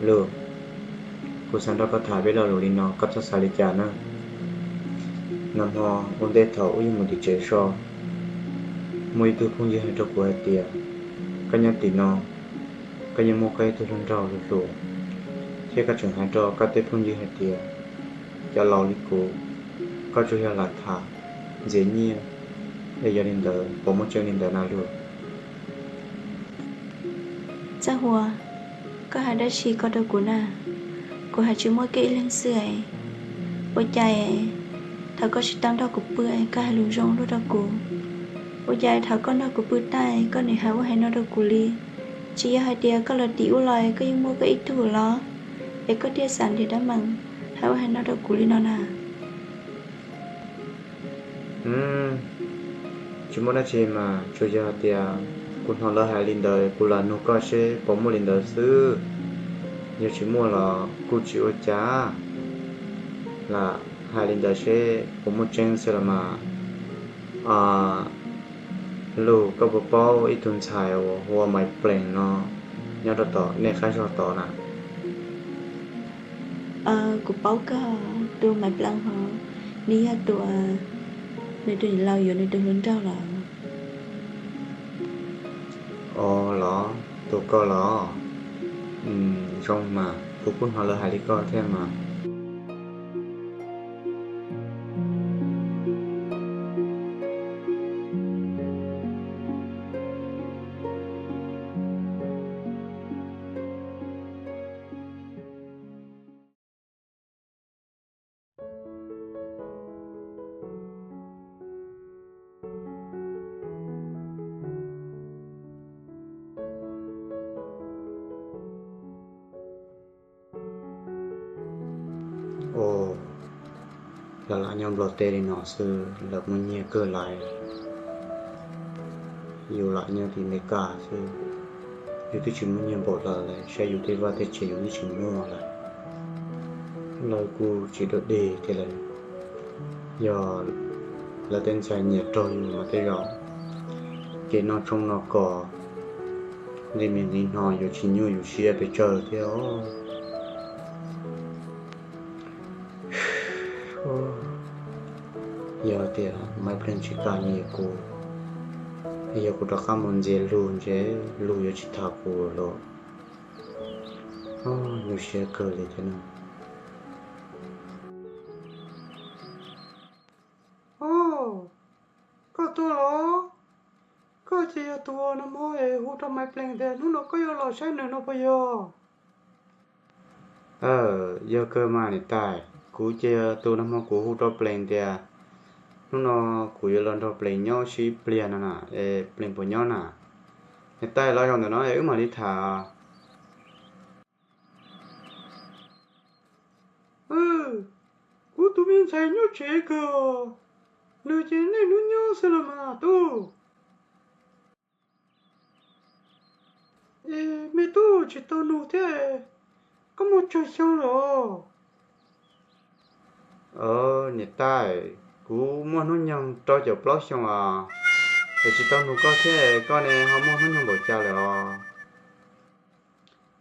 Lug, kuv xav nrog koj tham peb lo lus li no, koj txhob xav li cas na. Nag hmo ua ntej thaum wb yug mus tim tsev so, muaj ib tug phooj ywg hais rau kuv hais tias koj nyob tim no, koj yeej muaj koj ib tug hluas nraug lug hluas, thiab koj tseem hais rau koj tej phooj ywg hais tias cov laus li kuv, koj tsuas yog lam tham ntxias nyiaj, es yog li ntawd puas muaj tseeb li ntawd na lug? Txaj Huas, koj hais dab tsi ko rau kuv na? Kuv hais tsis muaj koj ib leeg xwb es. Ua cas thaum koj tsis tau nrog kuv pw es koj hais lus zoo luaj rau kuv? Ua cas thaum koj nrog kuv pw tag koj nim hais ua hais no rau kuv li? Tsis yog hais tias koj los tim ub los koj yeej muaj koj ib tug los, es koj thiaj xav nrhiav dab meem hais ua hais no rau kuv li no na? Tsis muaj dab tsi mas, tsuas yog tias kuv hnov lawv hais li ntawd kuv lam nug koj seb puas muaj li ntawd xwb. Yog tsis muaj los kuj tsis ua cas, lam hais li ntawd seb puas muaj tseeb xwb los mas. Lug, koj puas paub ib tug ntxhais uas hu ua Maiv Plees no nyob rau tom nej qab zog tod na? Kuv paub kawg, tus Maiv Plees hov, nws yog tus uas nws tus niam laus yuav nws tus hluas nraug lawm. Os los, tus ko los? Zoo mas, kuv kuj hnov lawv hais li ko thiab mas. Lawv lam nyob Nplog teb li no xwb, lawv muaj nyiaj kawg lawm. Yus lam nyob tim Mes Kas xwb, yus twb tsis muaj nyiaj npaum lawv li, saib yus tej vaj tej tsev yus twb tsis muaj lawm. Lawv kuj tsis dog dig thiab lawm. Yog lawv tej ntxhais nyiam raug yus mas tej zaum ces noj tshoob noj kos, nqi mis nqi hno yuav tsis nyuaj yus siab pes tsawg thiab os. Yog tias Maiv Plees tsis kam nyiam kuv, yog kuv rov qab mus ntxias Lug ntshe Lug yuav tsis tham kuv lawm. Nyuaj siab kawg li thiab na. Koj tuaj los? Koj ces yog tus uas nag hmo es hu rau Maiv Plees tias hnub no koj yuav los saib nws no puas yog? Yog kawg mas niam tais, kuv ces yog tus nag hmo kuv hu rau Plees tias hnub no kuv yuav los nrog Plees nyob sib pliag no na, es Plees puas nyob na? Niam tais, los zaum ntawm no es wb mam li tham. Kuv tus me ntxhais nyob tsev kawg, nws ces niaj hnub nyob xwb los mas tub. Es me tub tsis tau nug thiab, koj muaj tsawg xyoo lawm? Niam tais, kuv muaj hnub nyoog rau caum plaub xyoo os. Es tsis tau nug koj thiab, koj ne ho muaj hnub nyoog npaum cas lawm os?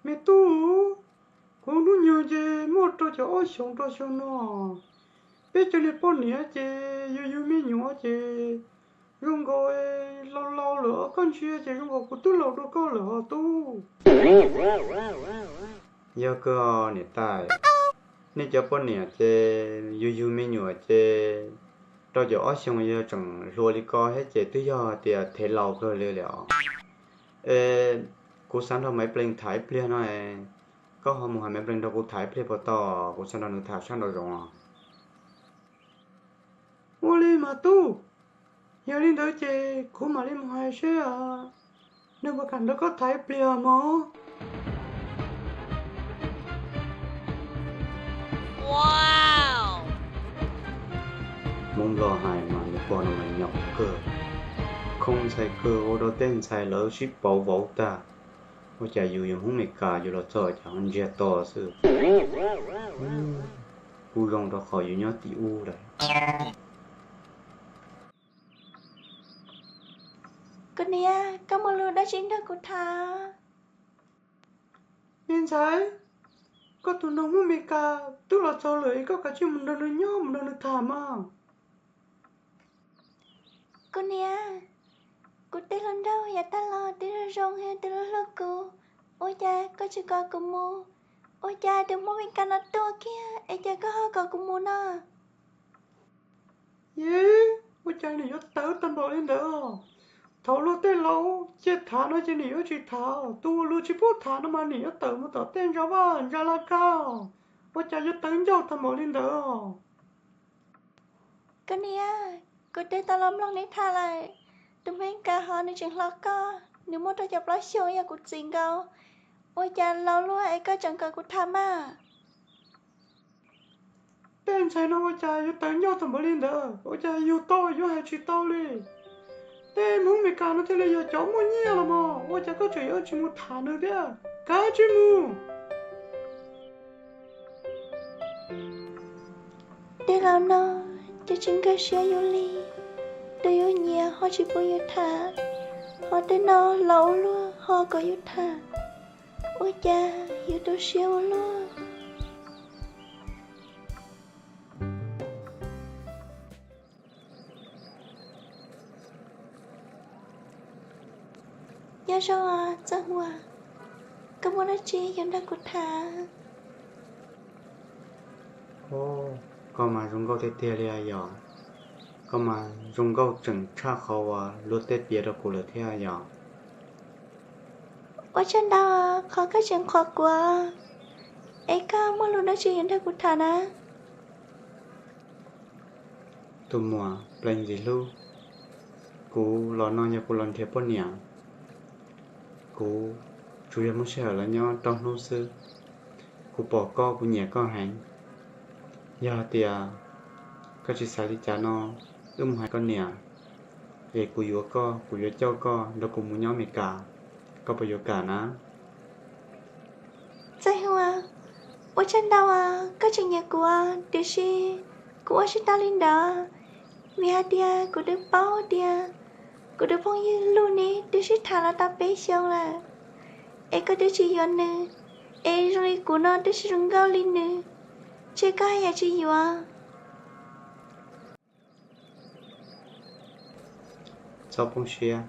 Me tub, kuv hnub nyoog ces muaj rau caum ob xyoos rau xyoo no. Peb cov niag poj niam ces yug yug me nyuam ces zoo nkaus laus laus lawm os, koj ntsia ces zoo nkaus kuv twb laus dua koj lawm os tub. Yog kawg niam tais, nej cov poj niam ces yug yug me nyuam ces rau caum ob xyoos yog tseem hluas li ko thiab ces twb yog tias thev laus kawg li lawm os. Es kuv xav nrog Maiv Plees tham ib pliag no, koj ho mus hais Maiv Plees nrog kuv tham ib pliag puas tau? Kuv xav nrog nws tham sab nraum zoov os. Ua li mas tub, yog li ntawd ces kuv mam li mus hais seb nws puas kam nrog koj tham ib pliag mog. Hmoob Nplog hais mas nws pog no mas nyaum kawg, khoo ntxhais kawg, ua rau tej ntxhais lawv sib pauv vauv tag. Ua cas yus yog Hmoob Mes Kas yus los txog cas ho ntsiag to xwb. Kuj zoo rau qhov yus nyob tim ub lawm. Kuv niam, koj muaj lus dab tsi nrog kuv tham? Me ntxhais, koj tus noog Hmoob Mes Kas twb los txog lawm es koj kav tsij mus nrog nws nyob mus nrog nws tham mas. Kuv niam, kuv tej hluas nraug yav tag los twb zoo zoo thiab twb hlub hlub kuv, ua cas koj tsis kom kuv mus? Ua cas tus Hmoob Mes Kas no tuaj kiag es cas koj ho kom kuv mus no? Yeej, ua cas niam yuav tawv tag npaum li ntawd? Thaum luag tej laus cia tham no ces niam yuav tsis tham, tus luag tsis pub tham no mas niam yuav tawm mus tom tej ntsa vaj ntsa laj kag. Ua cas yuav tawv ncauj tag npaum li ntawd? Koj niam, kuv twb tau los mloog neb tham lawm, tus Hmoob Mes Kas hov nws tseem hlob koj, nws muaj rau caum plaub xyoos yog kuv txiv nkaus, ua cas laus luaj es koj tseem kom kuv tham mas? Tej ntxhais no ua cas yuav tawv ncauj tag npaum li ntawd? Ua cas yug tau yuav hais tsis tau li? Tej Hmoob Mes Kas no thiaj li yog cov muaj nyiaj los mas, ua cas koj tseem yuav tsis mus tham nws thiab? Kav tsij mus! Tej laus no ces tsis nkag siab yus li, tus yus nyiam ho tsis pub yus tham, ho tej no laus ua luaj ho kom yus tham, ua cas yus tu siab ua luaj. Nyob zoo os Txawj Huas, koj muaj dab tsi yuav nrog kuv tham? Koj mas zoo nkauj tiag tiag li yom. Koj mas zoo nkauj tseem tshaj qhov uas luag tej piav rau kuv lawm thiab yom. Ua tsaug ntau qhov koj tseem qhuas kuv, es koj muaj lus dab tsi yuav nrog kuv tham na? Tus muam Pleev Ntxim Hlub, kuv los no yog kuv los nrhiav poj niam. Kuv tsuas yog muaj sij hawm los nyob rau hnub xwb. Kuv pom koj kuv nyiam koj heev. Yog hais tias koj tsis xav li cas no, wb mus hais koj niam, es kuv yuav koj, kuv yuav coj koj nrog kuv mus nyob Amelikas. Koj puas yuav kam na? Txawj Huas, ua tsaug ntau, koj tseem nyiam kuv, tiam sis kuv ua tsis tau li ntawd, vim hais tias kuv twb paub tias kuv tus phooj ywg Lug neb twb sib tham los tau peb xyoos lawm, es koj twb tsis yuav nws, es zoo li kuv no twb tsis zoo nkauj li nws, ces koj haj yam tsis yuav. Txhob poob siab,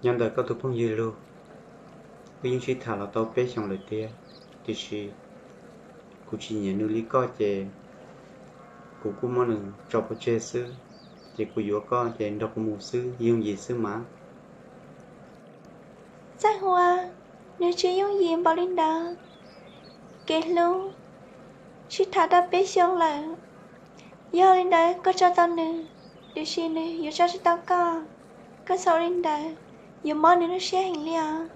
nyob ntawm koj tus phooj ywg Lug, wb yeej sib tham los tau peb xyoos lawm tiag, tiam sis kuv tsis nyiam nws li koj ces kuv kuj muab nws tso pov tseg xwb, ces kuv yuav koj ces nrog kuv mus xwb, yooj yim xwb mas. Txawj Huas, nws tsis yooj yim npaum li ntawd. Kev hlub sib tham tau peb xyoos lawm, yog li ntawd koj tso tau nws, tiam sis nws yuav tso tsis tau koj, koj txhob ua li ntawd, yuav mob nws lub siab heev li os.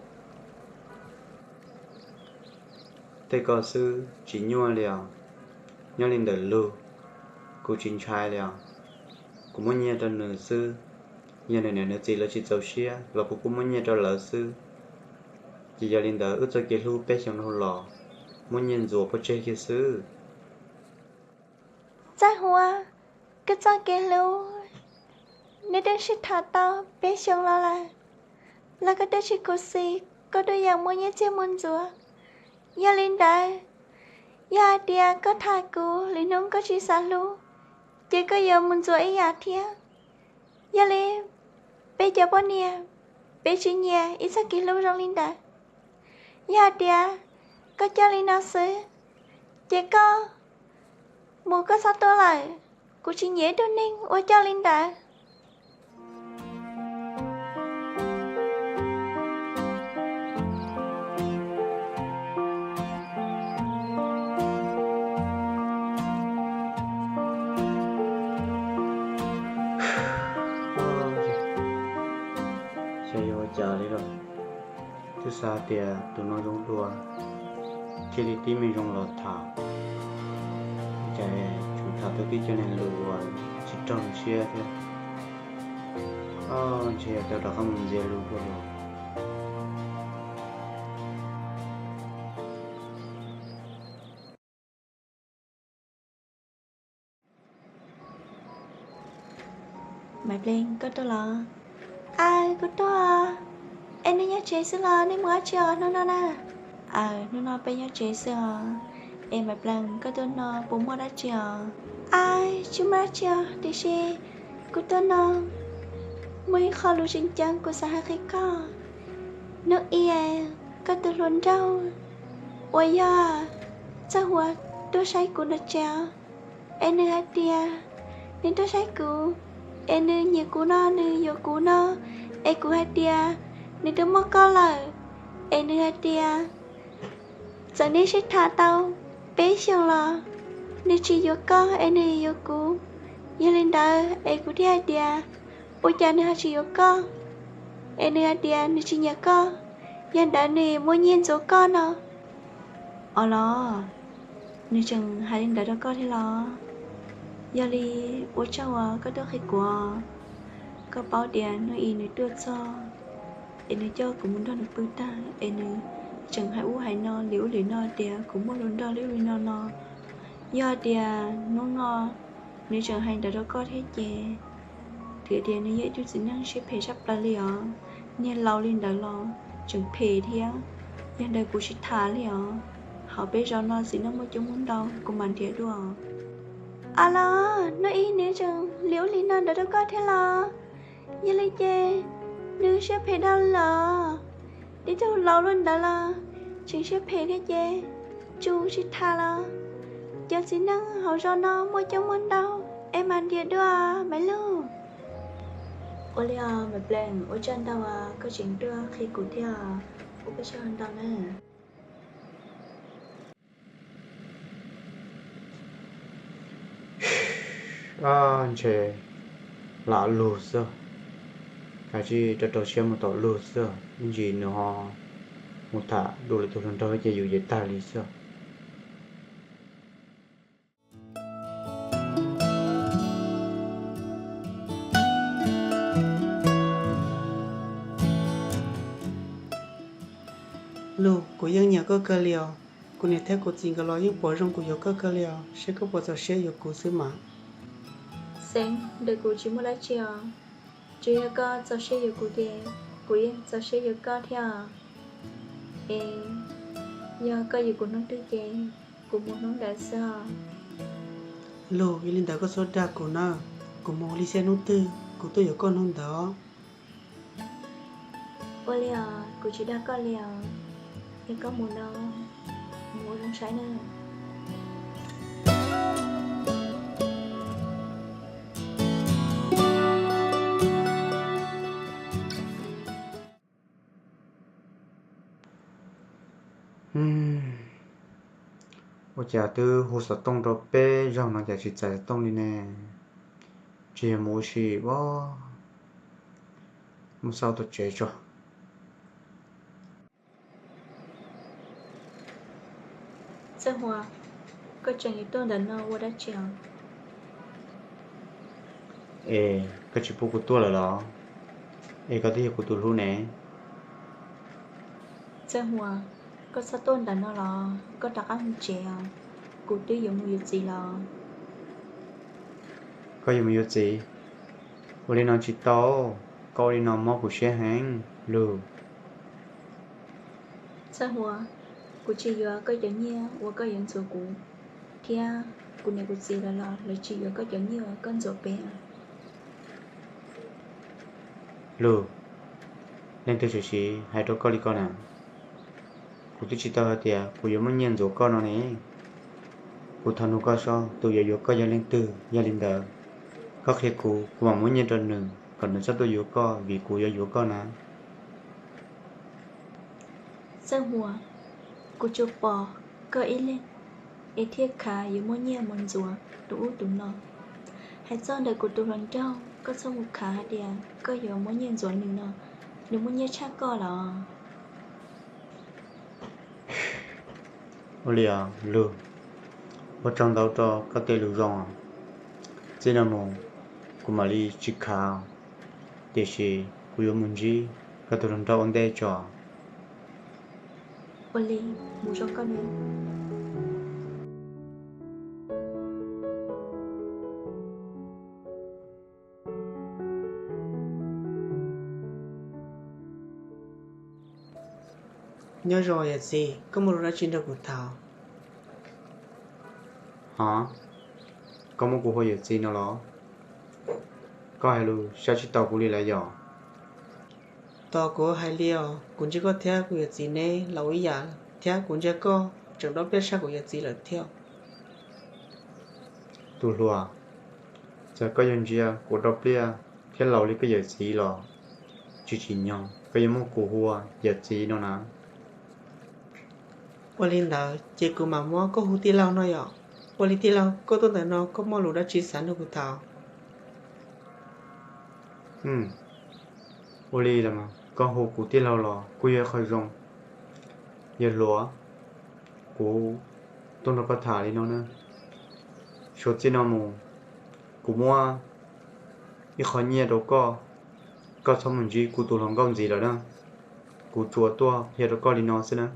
Tej ko xwb tsis nyuaj li os. Nyob li ntawm Lug, kuv tsis ntshai li os. Kuv muab nyiaj rau nws xwb, yog nws niam nws txiv lawv tsis txaus siab los kuv kuj muab nyiaj rau lawv xwb. Ces yog li ntawd wb txoj kev hlub peb xyoos dhau los muab nyiaj ntxuav pov tseg kiag xwb. Txawj Huas, koj txoj kev hlub, neb twb sib tham tau peb xyoos los lawm, los koj twb tsis khuv xim, koj twb yeej muab nyiaj txiag muag ntxuav. Yog li ntawd, yog hais tias koj tham kuv lwm hnub koj tsis xav hlub, ces koj yuav mus ntxuav ib yam thiab. Yog li, peb cov poj niam, peb tsis nyiam ib txoj kev hlub zoo li ntawd. Yog hais tias koj coj li no xwb, ces koj mus koj txhob tuaj lawm, kuv tsis nyiam ib tug neeg uas coj li ntawd. Xyov yuav ua cas li lawm, twb xav tias tus no zoo dua, cia li tib me zoo los tham, cas tseem tham tau tib co niag lus uas tsis raug nws siab thiab. Ntshe yog tau rov qab mus ntxias lus dua los. Maiv Pleev, koj tuaj los? Aw, kuv tuaj. Es nej nyob tsev xwb los nej mus dab tsi os hnub no na? Aw, hnub no peb nyob tsev xwb os. Es Maiv Plees, koj tuaj no puas muaj dab tsi os? Aw, tsis muaj dab tsi os, tiam sis kuv tuaj no muaj ib qho lus tseem ceeb kuv xav hais qhia koj. Hnub ib, koj tus hluas nraug uas yog Txawj Huas tuaj saib kuv nram tsev, es nws hais tias nws tuaj saib kuv, es nws nyiam kuv no nws yuav kuv no, es kuv hais tias nws twb muaj koj lawm, es nws hais tias txawm neb sib tham tau peb xyoos los nws tsis yuav koj es nws yuav kuv. Yog li ntawd es kuv thiaj hais tias ua cas nws ho tsis yuav koj, es nws hais tias nws tsis nyiam koj, yog ntawd nws muaj nyiaj ntxuav koj no. Os los, nws tseem hais li ntawd rau koj thiab los? Yog li ua tsaug uas koj tuaj qhia kuv. Koj paub tias hnub ib nws tuaj txog es nws coj kuv mus nrog nws pw tag es nws tseem hais ub hais no li ub li no tias kuv muaj hluas nraug li ub li no no. Yog tias hnub no nws tseem hais ntawd rau koj thiab ces, vim tias nws yog ib tug txiv neej siab phem tshaj plaws li os. Niag laus li ntawd los tseem phem thiab. Yog ntawd kuv tsis tham li os. Hauv peb zos no txiv neej muaj coob muaj ntau, kuv mam nrhiav dua. Aw los, hnub ib nws tseem li ub li no ntawd rau koj thiab los? Yog li ces nws siab phem dhau los? Tib tug laus luaj ntawd los tseem siab phem thiab ces, tsis tham los. Cov txiv neej hauv zos no muaj coob muaj ntau, es mam nrhiav dua, Maiv Lug. Ua li os Maiv Plees, ua tsaug ntau uas koj tseem tuaj qhia kuv thiab, ua koj tsaug ntau na. Ab, ntshe lam lug xwb, kav tsij rau rau siab mus tom lug xwb, ib ntsis nws ho mus tham dua lwm tus hluas nraug ces yus ces tag li xwb. Lug, kuv yeej nyiam koj kawg li os. Kuv niam thiab kuv txiv nkawd los yeej pom zoo kuv yuav koj kawg li os, seb koj puas txaus siab yuav kuv xwb mas. Xeev, ntawm kuv tsis muaj dab tsi os. Tsuas yog koj txaus siab yuav kuv ces kuv yeej txaus siab yuav koj thiab os. Es yog koj yuav kuv hnub twg ces kuv mus hnub ntawd xwb os. Lug, yog li ntawd koj txhob dag kuv na, kuv mus li xya hnub twg kuv tuaj yuav koj hnub ntawd os. Ua li os, kuv tsis dag koj li os. Es koj mus no, mus ua zoo saib na. Ua cas twb hu xov tooj rau peb zaug no cas tsis txais xov tooj li ne? Tsis yog mus ua si os. Mus xauj tom tsev tso. Txawj Huas, koj tseem yuav tuaj ntawm no ua dab tsi os? Es koj tsis pub kuv tuaj lawm los? Es koj twb yog kuv tus hlub ne. Txawj Huas, koj txhob tuaj ntawm no los, koj rov qab mus tsev os. Kuv twb yuav mus yuav txiv los. Koj yuav mus yuav txiv? Ua li no tsis tau, koj ua li no mob kuv siab heev Lug. Txawj Huas, kuv tsis yuav koj cov nyiaj uas koj yuav ntxuav kuv, thiab kuv niam kuv txiv lawv los lawv tsis yuav koj cov nyiaj uas koj ntxuav peb. Lug, leej twg tshwm sim hais rau koj li ko na? Kuv twb tsis tau hais tias kuv yuav muab nyiaj ntxuav koj no ne. Kuv thov nug koj seb tus yuav yuav koj yog leej twg, yog li ntawd koj qhia kuv, kuv mam muab nyiaj rau nws kom nws txhob tuaj yuav koj vim kuv yuav yuav koj na. Txawj Huas, kuv tsuas pom koj ib leeg es thiaj khav yuav muab nyiaj mus ntxuav tus ub tus no. Hais txog ntawm kuv tus hluas nraug, koj txhob mus khav hais tias koj yuav muab nyiaj ntxuav nws no, nws muaj nyiaj tshaj koj los? Ua li os Lug, ua tsaug ntau rau koj tej lus zoo. Txij no mus kuv mam li tsis khav, tiam sis kuv yuav mus ntsib koj tus hluas nraug ua ntej tso. Ua li, mus zoo koj na. Nyob zoo yawm txiv, koj muaj lus dab tsi nrog kuv tham? Hov, koj muab kuv hu ua yawm txiv no los? Koj hais lus saib tsis taus kuv li lawm yom? Tos kuv hais li os, kuv ntsia koj thiab kuv yawm txiv neb laus ib yam, thiab kuv ntsia koj tseem dob pliaj tshaj kuv yawm txiv lawm thiab. Tus hluas, txawm koj yuav ntsia kuv dob pliaj thiab laus li koj yawm txiv los tsis tsim nyog koj yuav muab kuv hu ua yawm txiv no na. Ua li ntawd ces kuv mam muab koj hu tij laug no yom. Ua li tij laug, koj tuaj ntawm no koj muaj lus dab tsi xav nrog kuv tham? Ua li los koj hu kuv tij laug los kuj yog ib qho zoo. Yawg hluas, kuv tuaj nrog koj tham li no na. Suav txij no mus, kuv muab ib qho nyiaj rau koj, koj txhob mus ntsib kuv tus hluas nkauj ntxiv lawm na. Kuv tsuas tuaj qhia rau koj li no xwb na.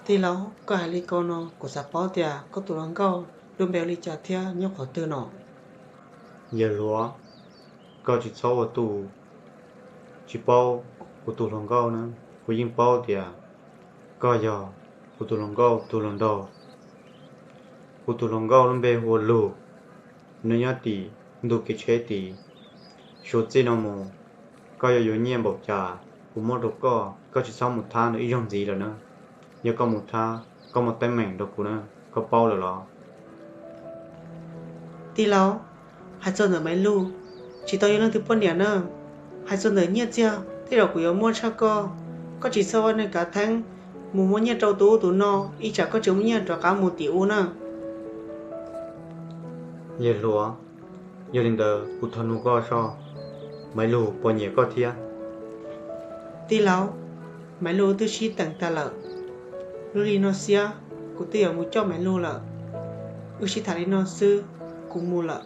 Tij laug, koj hais li ko no kuv xav paub tias koj tus hluas nkauj lub npe ua li cas thiab nyob qhov twg no? Yawg hluas, koj tsis txhob ua tus tsis paub kuv tus hluas nkauj na. Kuv yeej paub tias koj yog kuv tus hluas nkauj tus hluas nraug. Kuv tus hluas nkauj lub npe hu ua Lug, nws nyob tim ntug kev tsheb tid. Suav txij no mus, koj yuav yuav nyiaj npaum cas kuv muab rau koj, koj tsis txhob mus thab nws ib zaug ntxiv lawm na. Yog koj mus thab, koj muaj teeb meem rau kuv na, koj paub lawm los? Tij laug, hais txog ntawm Maiv Lug, tsis tau yog leej twg poj niam na. Hais txog ntawm nyiaj txiag, tej zaum kuv yuav muaj tshaj koj. Koj tsis txhob ua neeg kav theeb, mus muab nyiaj rau tus ub tus no, ib tsam koj tseem muaj nyiaj rov qab mus tim ub na. Yawg hluas, yog li ntawd kuv thov nug koj seb Maiv Lug puas nyiam koj thiab? Tij laug, Maiv Lug twb sib teem tag lawm. Lub hli no xiab, kuv twb yuav mus coj Maiv Lug lawm. Wb sib tham li no xwb, kuv mus lawm.